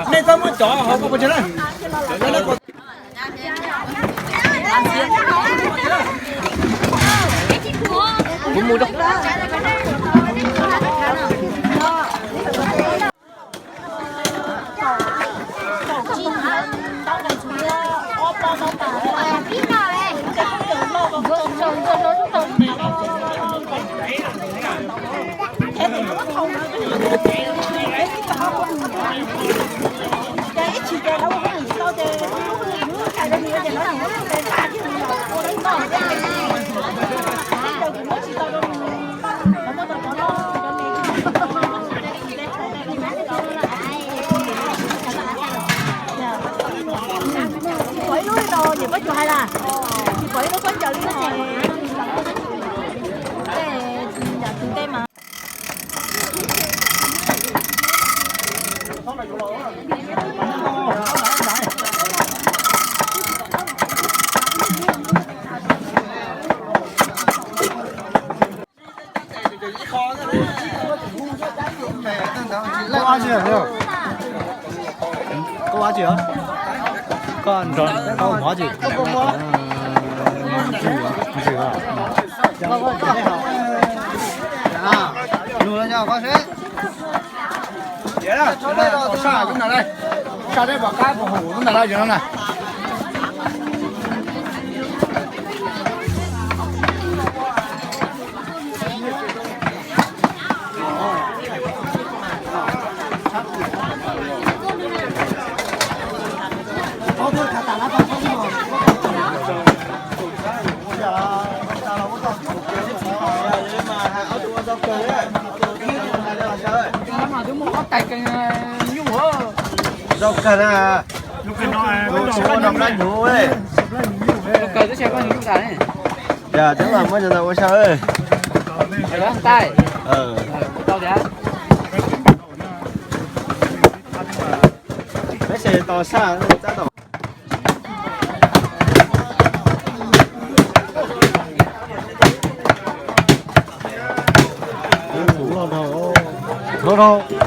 Nej txhob muab cov hauv ko. Pom ib lub no ces pab cuag hais las, tsis pom ib lub pab ncaws li no ces, yam tus ntej mas. Sa teb pom qab pom hum lub ntawd los yog no na. Zoo kawg na. Ua no plab nyuv, zoo kawg, twb tsis muab cov ntawd ua sab. Peb se tos sab tab tom. Loj dhau.